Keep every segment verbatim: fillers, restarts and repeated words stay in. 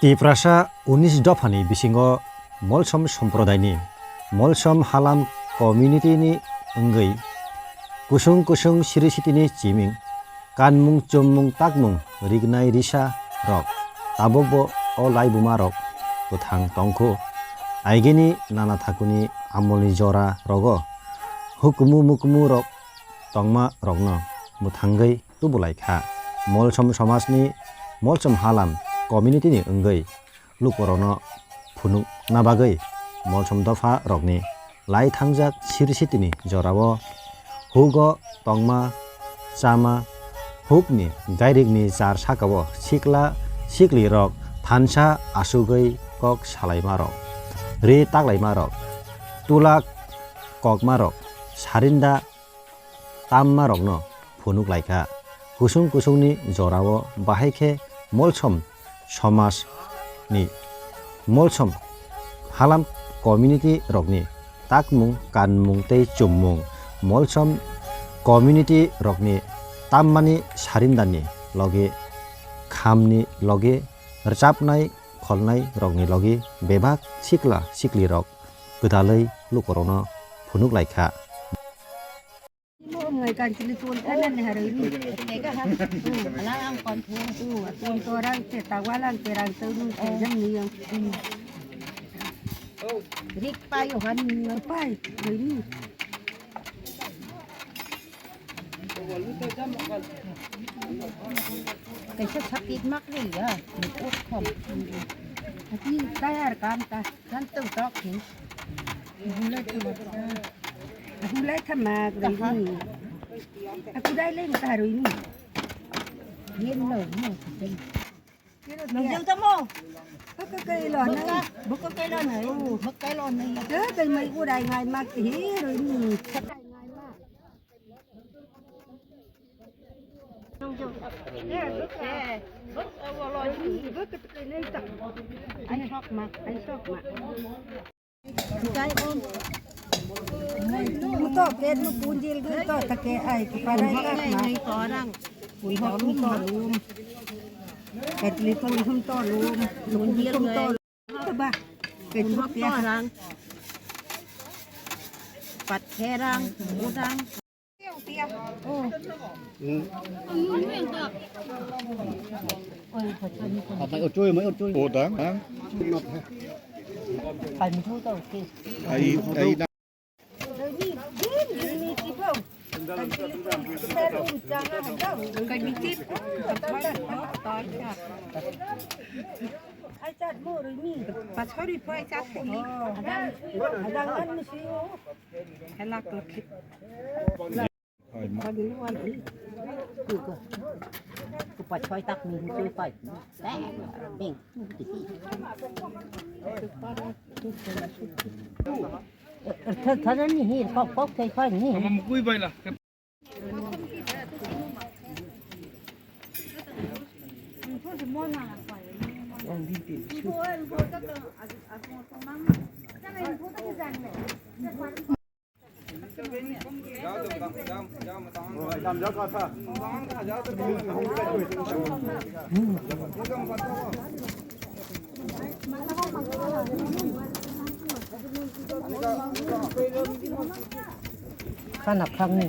Tiprasa unis dophani bisingo Molsom somprodaini, Molsom halam community-ni wngwi kusung kusung siri sitini chiming, kanmung, chummung, takmung, rignai risa rok tabukbo o laibuma rok kwthang tongkhu. Aigini nana thakuni amolni jora rogo hukumu mukumu rok tongma rokno mwthangwi tubulai kha. Molsom somajni, Molsom halam community-ni wngwi lukurokno phunukna bagwi Molsom dopha rokni lai thangjak siri sitini jorao hugo tongma chama hukni gairikni char sakao sikla sikli rok thansa asugwi kok salaima rok, ri taklaima rok, tulak kokma rok, sarinda tamma rokno phunuk lai kha. Kusung kusungni jorao bahai khe Molsom somajni, Molsom halam community rokni takmung, kanmung tei chummung, Molsom community rokni tammani sarindani logi, khamni logi, rwchapnai kholnai rokni logi bebak sikla sikli rok gwdalwi lukurokno phunuk lai kha. Mo ngai kan chili tun thana ne haroi ni. Tega ha. Ala ang kon thu. Tu tun to rang te ta wa lang te rang te nu te jam ni yang. Rik pa yo han ni yo pai. Roi ni. Kaisa sapit mak ri ya. Ni ut khom. Ati tayar kan ta. Kan tu tok hin. Hulai thama. Hulai thama gari ni. Aku dai leng ta roi ni. Yen lo mo. Nang jeng tamo. Baka kai lo na. Baka kai lo na. Baka kai lo na. Kai mai ku dai ngai mak hi roi ni. Muto pet mu punjil gu to take ai ki parai kak ma. Pun hok lum to lum. Katli pun hum to lum. Punjil hum to lum. Ba. Pun hok to rang. Pat kherang, udang. Mai ot chui, mai ot chui. Ot ang, ang. Ai, ai, na. Pachori phai chat ni. Adang, adang an ni siyo. Helak lakhi. Kupa choi tak ni tu pai. Bing. Thada ni hi kok kok kai kai ni. Mama mukui bai la. Kana khangni.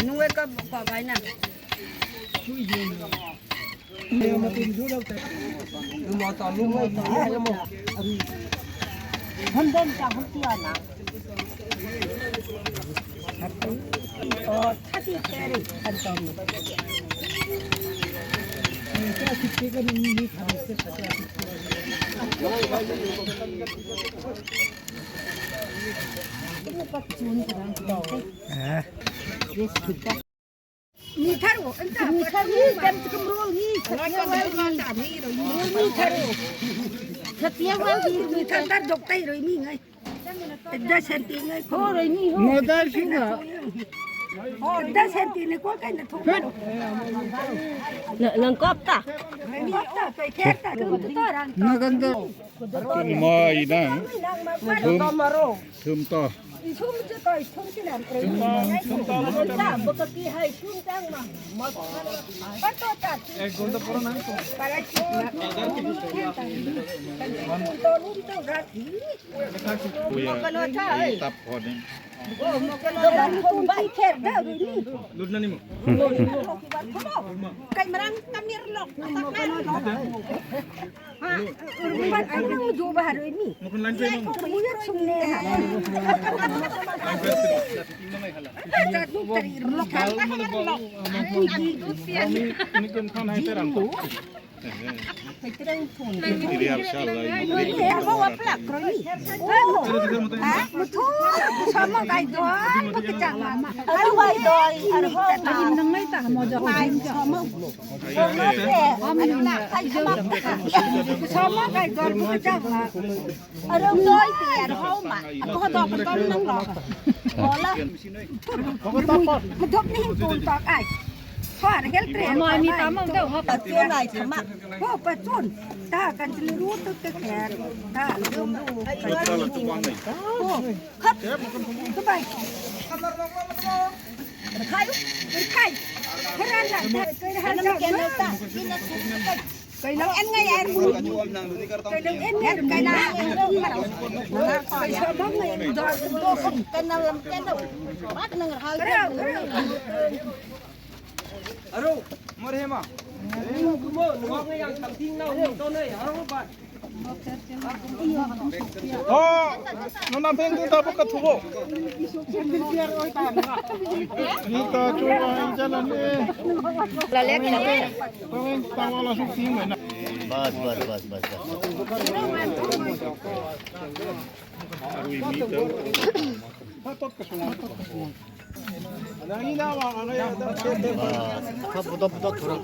Nungwe ka ba bai na. Hamdan ta hamti ana. Oh, thati kere, hantom. Eh. Mitharo, anta mitharo, kam kam rol ni, khatia wal ni, rol ni tharo. Khatia wal ni, mithar dar doktai roi ni ngai. Edda senti ngai ko roi ni ho. Madar shuga. Edda senti ne ko kai na thong. Lang kop ta. Kop ta, kai kher ta, kum to rang. Naganda. Mai nang. Thum, thum to. Ek ghonta pore nang to. Kuya, ai tap kho din. Lutna ni mo. Kai marang kamir lok. Mokon line pe mo. Ini, ini kan kan hai terang. Ini asal lah. Sama kai doi, sama kai doi, arho. Sama. Sama kai doi, sama kai doi. Arung doi ti arung hau ma. Ako ho dok ton nang lo. Ola. Mudok ni hing kun tok ai. Ho ar hel tre. Mo ni tamang dau ho. Patio nai thama. Ho patun. Ta kan chili ru tu te kher. Ta lu ru. Ho. Khap. Kubai. Khai. Khai. Heran ran. Heran ran. Kainang en ngai en bulu. Kainang en ngai kainang. Kaisa bang ngai en dor dor. Kainang lam kainang. Bak nang hal. Aro, mar hema. Mo mo mo ngai yang something na ni to nai haro ba. Oh, nuna pengku ta buka thubo. Ni ta chu ai jalan ni. Lalek. Taweng tawala suk ting mai na. Bas, bas, bas, bas, bas. Bas, kha budok budok thurang.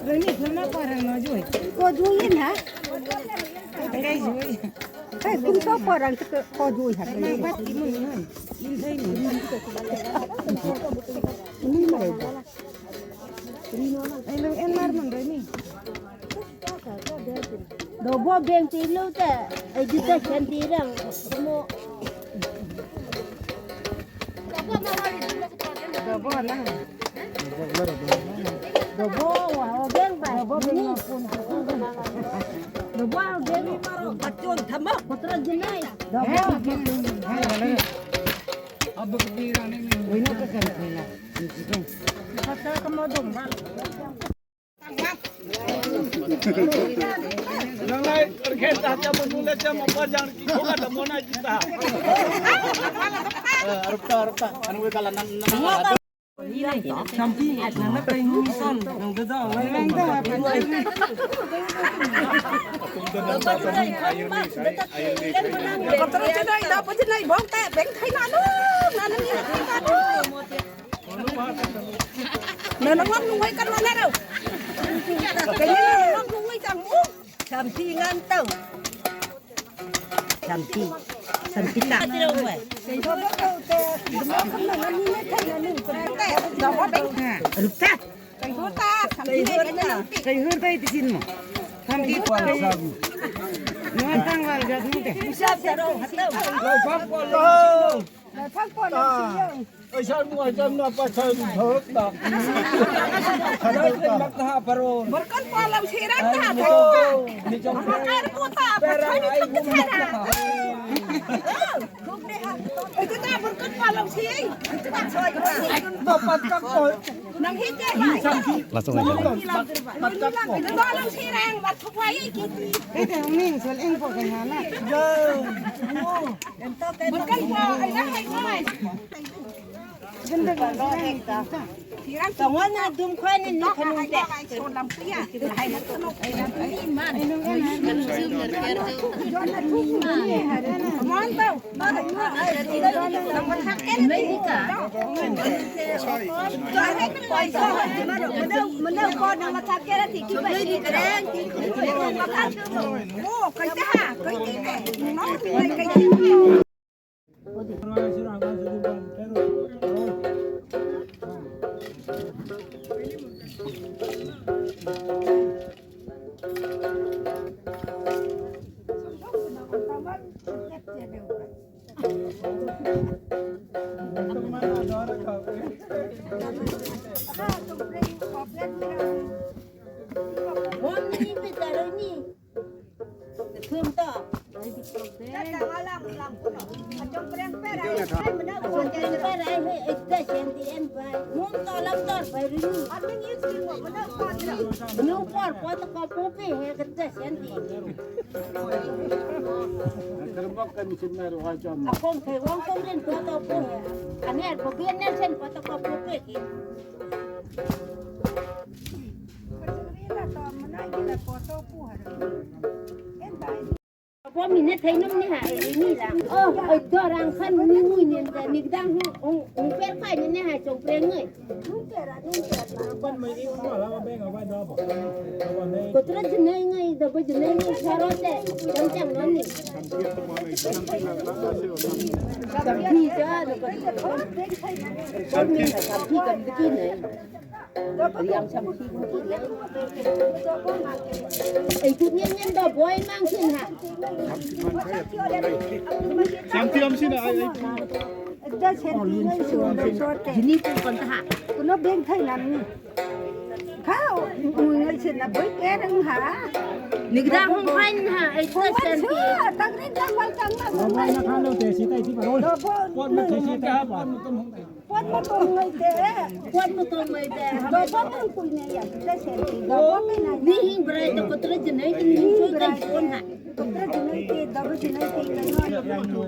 Rani, sama parang na joi. Ko joi na? Kai joi. Kai kun so parang ko joi ha. Nang bat imun imun. In sai ni. Ini mai. Ini lo en mar man rani. Dobo beng tilo ta, education tirang mo. Dobo na. Dobo wa, o beng ba. Dobo beng na pun. Dobo o beng maro kachon thama. Kotra jinai. Dobo. Abu kira ni. Wina ka kan kila. Kotra kamo dong ba. Nanglai, terkait dah, kamu mula, kamu panjang, kita ada mona kita. Eh, arupta, arupta. Anu gue kalah nan, nan, nan. Sampi, nana kayu son, nang dada, nang dada. Kotor aja dai, dapat aja nai, bong teh, beng thai nanu, nanu ni thai nanu. Nanu ngam nungai kan mana rau. Sampi ngan tau. Sampi. Sampi ta. Rupta. Kaihur tai tisin mo. Sampi. Nuan tang wal gas nung te. Bisa jaro hatau. Laphang polo. Laphang polo. Aisan mo aisan na pa sa ni thok ta. Khadai ta ha paro. Berkan polo sirang ta. Ni jong. Berkan polo ta. Pera ai mo ta. Itu ta berkan polo si. Dapat ka ko. Nang hit ya. Langsung aja. Itu ta long sirang bat thok wai ki. Ede ning sol eng ko kan hala. Berkan polo ai na hai ko. Tongo na dum khwani no khwani te. Thum to. Ajong prem pera, ai mana ko prem pera, ai he ekta senti en bai. Mun to lam tor bai ri. New por pot ko popi he ekta senti. Akong ke wong ko rin ko to po he. Ani ar ko bien ne sen pot ko popi ki. Bo mine thainom ni ha, eh, ni la. Oh, oi, dorang khan ni mui ni da, ni dang hu, ung, ung per khai ni ne ha, chong preng ngai. Kotra jinai ngai, da bo jinai ngai, saro te, jang jang non ni. Sampi ja, da ko. Sampi kam diki nai. Riang sampi. Ei, tu nyen nyen da boy mang khin ha. Sampi am sin ai ai. Ekta sampi ngai su, ngai su te. Jini tu kon ta ha. Kuno beng thai nam ni. Kha, ui ngai sin na boy ke rang ha. Nigra hong khain ha, ekta sampi. Tagri jang wal kang na. Boy na khan lo te si tai si parol. Pot mo te si tai, pot mo tom hong tai. Pot mo tong ngai te. Pot mo tong ngai te. Dobo mo pui ne ya, te se ti. Dobo mo na. Ni hing brai to kotra jinai ti ni hing brai to ha. Kotra jinai ti, dobo jinai ti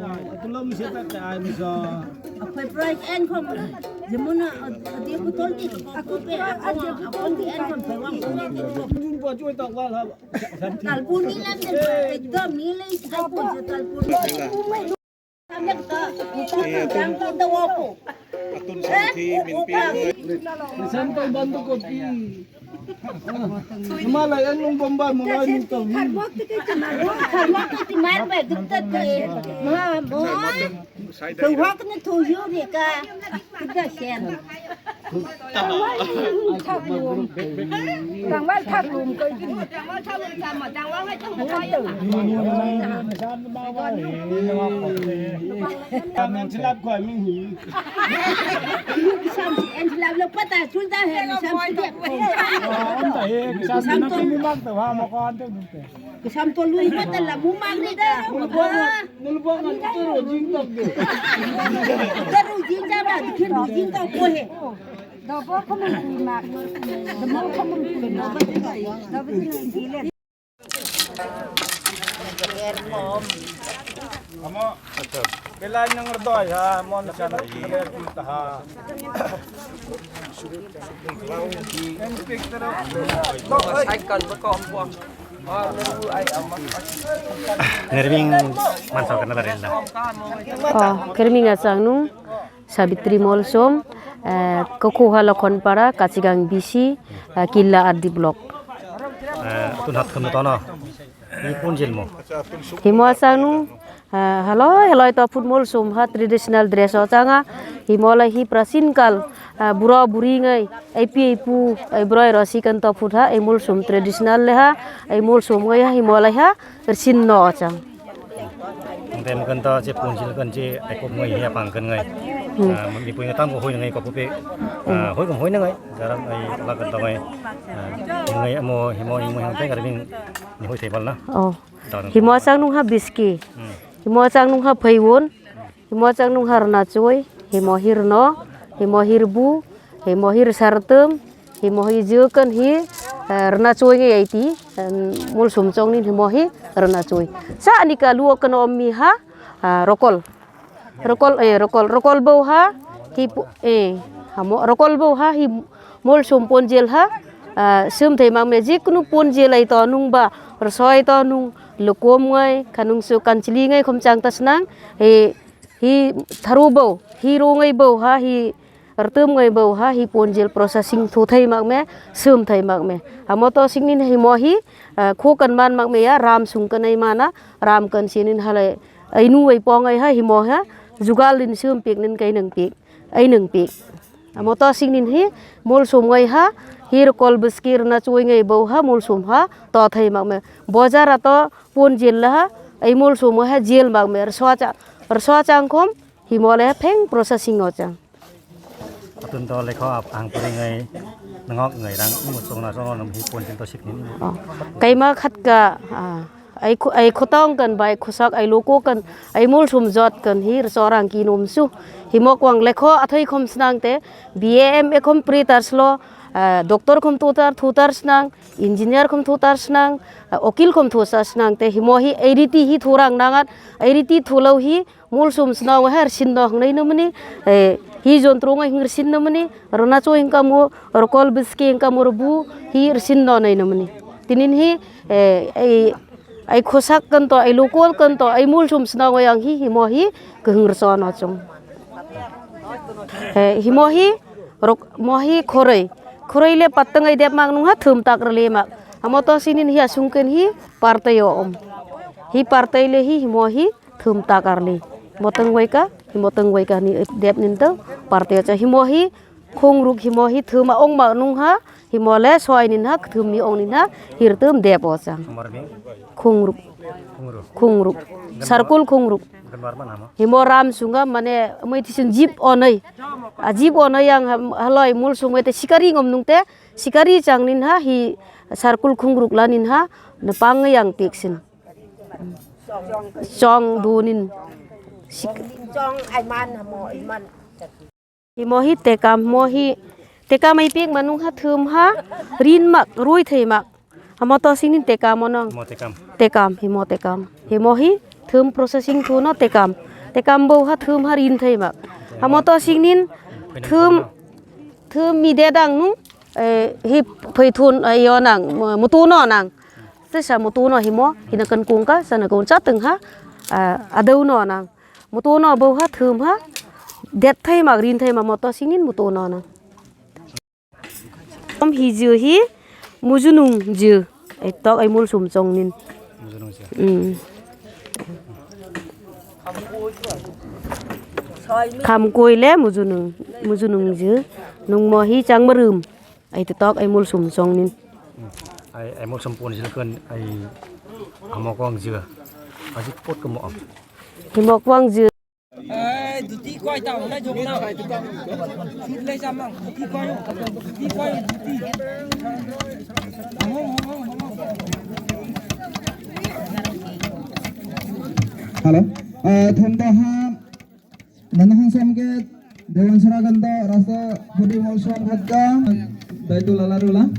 na. Tulom se ta ta ai so. Apai price en khom. Jemuna dia kutol ti ko ko pe. Apai en khom pe wang. Jun po choi ta wal ha. Talpun ni lam de ekdom ni le sai po talpun. Atun samthi min pi. Sampai bantu kopi. Malai anung bomba mulai ni to. Tharmok ti mar bai dukta te. Ma mo. Tu hok ni tu yuri ka. Kita sen. Thak lum. Tangwal thak lum koi di. Tangwal thak lum sama, tangwal hai tong koi. Kamen silap koi ming hi. Sam en silap lo pata sulta he sam silap. Anta he sam na mumak to ha ma ko ante. Kisam to lui ko tala mumak ni da. Nulbong ngan tu ro jing tok de. Teru jing jaba, dikhin ru jing tok ko he. Dobo khamung kui mak. Dobo khamung kui mak. Dobo jing jile. Amo, belai nang rdoi ha, mon sana kile ta ha. Cycle ba kom po. Nerming mansa kana la renda. Oh, Kerming asang nung Sabitri Molsom, Eh, Kokhuha Lokhonpara, Kachigang B C, eh, Killa R D block. Eh, tun hat khum tono. Ni pun jil mo. Himo changnu, eh, haloi haloi to football sum ha traditional dress o changa. Himo lai hi prasin kal, eh, buro buri ngai, ai pi ai pu, ai broi ro sikan to foot ha, ai mul sum traditional le ha, ai mul sum ngai ha, himo lai ha. Rsin no chang. Tem kan ta che pun sil kan che ai kop ngai ya pang kan ngai. Hmm. Ah, mi pun tam ko hoi ngai ko pe. Ah, hoi ko hoi ngai. Jaram ai la kan ta ngai. Ah, ngai amo himo himo himo tai kar bing hoi thai bal na. Oh. Himo chang nung ha biski. Hmm. Himo chang nung ha phaiwon. Himo chang nung ha rwna choi, himo hi rwno, himo hi rwbu, himo hi rwsa rwtwm, himo hi jwk kan hi, eh, rwna choi ngai ai ti, em, mul sum chong nin himo hi rwna choi. Sa ani ka luo kan om mi ha, ah, rokol. Rokol, eh, rokol, rokol bo ha, hi pu-, eh, hamo, rokol bo ha, hi mul sum pon jel ha, ah, sum thai mang me jikunu pon jel ai to nung ba, rwsoi to nung, lukom ngai, khanung su kanchili ngai khom chang ta snang, eh, Hi tharu bo, hi rongwi bo ha, hi rwtwmwi bo ha, hi ponjil processing thu thai mak me, sum thai mak me. Amo to singnin himo hi, ah, kho kan man mak me ya, ram sung kanai mana, ram kan sinin halai, ai nu ai pong ai ha, himo ha, jugal din sum pik nin kai nang pik, ai nang pik. Amo to singnin hi, mul sum ngai ha, hi rokol bwski rwna chuwi ngai bo ha, mul sum ha, to thai mak me. Bojar a to ponjil ha, ai mul sum ha, jil mak me, rwswa cha-, Rwswa chang khom, himo le pheng processing o chang. Atun to lekho ap ang puri ngai nangok ngai rang imo chongna chongna nam hi pon chin to sikni imo. Oh. Kaima khat ka, ah, ai khu-, ai khotong kan bai khusak ai loko kan ai mul sum jot kan hi rwswa rang ki nom su. Himo kwang lekho athai khom snang te B A M A khom pri tar slo, ah, doctor khom tutar thutar snang, engineer khom thutar snang, ah, okil khom thusa snang te himo hi ai riti hi thurang nangat ai riti thulo hi Mul sum swnao he rwsin no hwngnai no mani, eh, hi jontro wng hing rwsin no mani, rwna choi hwnkha mo, rokol bwski hwnkha mo rwbu, hi rwsin no nai no mani. Tinin hi, eh, ai, ai khosak kanto, ai lokol kanto, ai mul sum swnao ang hi, himo hi, kwhwng rwchao no chwng. Eh, himo hi, rok-, mo hi khoroi, khoroi le pattang ai dep mak nung ha thum tak rwle mak. Amo to sinin hi asung ken hi, partai o om. Hi partai le hi, himo hi, Thum ta karli. Motong waika, hi motong waika ni dep nin to, parte cha himo hi, khung ruk himo hi, thum a ong ma nung ha, himo le soi nin ha, thum mi ong nin ha, hir thum dep o cha. Khung ruk. Khung ruk. Sarkul khung ruk. Himo ram sunga mane, mui tisun jip onoi. A jip onoi yang ha-, haloi mul sung te sikari ngom nung te, sikari chang nin ha, hi sarkul khung ruk la nin ha, na pang yang pik sin. Chong dunin. Sik- Chong ai man mo, ai man. Himo hi tekam, mo hi tekam ai pik manung ha thum ha rin mak, rui thei mak. Amo to sinin tekam ono. Mo tekam. Tekam, himo tekam. Himo hi thum processing thu no tekam. Tekam bo ha thum ha rin thei mak. Amo to sinin thum, thum mi de dang nu, eh, hi phai thun, eh, yo nang, mu-, mutu no nang. Tesa mutu no himo, hina kan kung ka, sana kung cha teng ha, ah, adau no nang. Mutu no bo ha, thum ha, det thai mak, rin thai mak, moto singin mutu no nang. Om hi ju hi, mujunung ju. Ai tok ai mul sum chong nin. Mujunung ju. Mm. Kham koi le mujunung, mujunung ju. Nung mo hi chang marum. Ai to tok ai mul sum chong nin. Ai, ai mul sum pon sil kan ai amo kong jiga. Aji pot ko mo am. Himo kwang ji. Ai duti koi ta na jong na. Sut le jamang duti koi. Duti koi duti. Hello. Eh, thum ta ha. Nana hangsom ke Dewan Sura Ganda Rasta Hudi Molsom Hadga Daitu Lala Rula.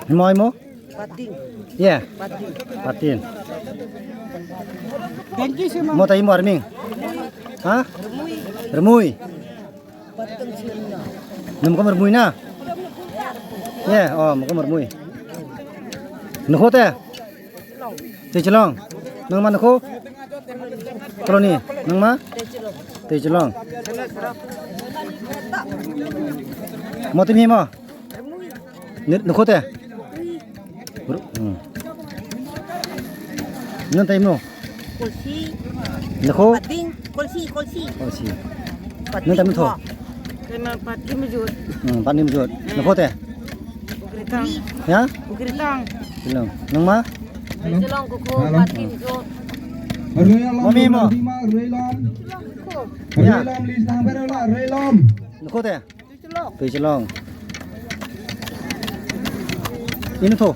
Himo, himo? Patin. Iya. Patin. Patin. Mo tai mo arming. Ha? Remui. Remui. Pateng sirna. Nung mo remui na? Iya, oh, mo remui. Nukho te? Tei chelong. Nang ma nukho? Koloni. Nang ma? Tei chelong. Mo timi mo? Nukho te? Nang tai mo? Kolsi. Nukho? Pating, kolsi, kolsi. Kolsi. Nang tai mo tho? Kena pati mujut. Hmm, pati mujut. Nukho te? Ukritang. Ya? Ukritang. Chelong. Nang ma? Chelong kuku, pati mujut. Mami mo? Rui lom. Ya. Rui lom, lis nang bero la, rui lom. Nukho te? Twi chelong. Ini tho.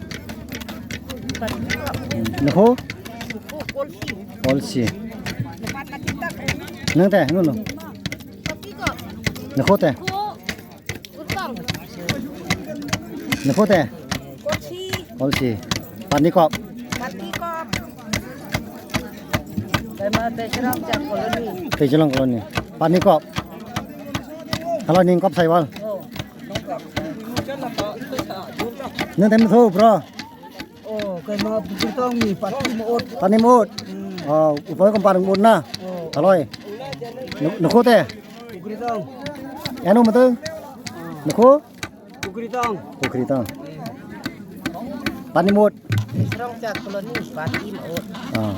Nukho? Kolsi. Nang te, nang no. Nukho te. Nukho te. Kolsi. Patni kop. Patni kop. Tei chelong koloni. Patni kop. Halo ning kop saiwal. Nang tem thu bro. Oh, kema bukir tong mi patni mot. Patni mot. Oh, upai kom patni mot na. Haloi. Nukho te. Bukir tong. Anu mateng. Nukho. Pukri tong. Pukri tong. Patni mot. Srong chak koloni patni mot. Ah.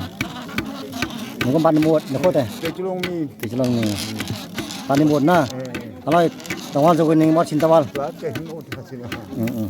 Nukho patni mot, nukho te. Tei chelong ni. Tei chelong ni. Patni mot na. Alai, tongwal jogo ning mot sinta wal. Plat ke hin mot ka sila. Hmm, hmm.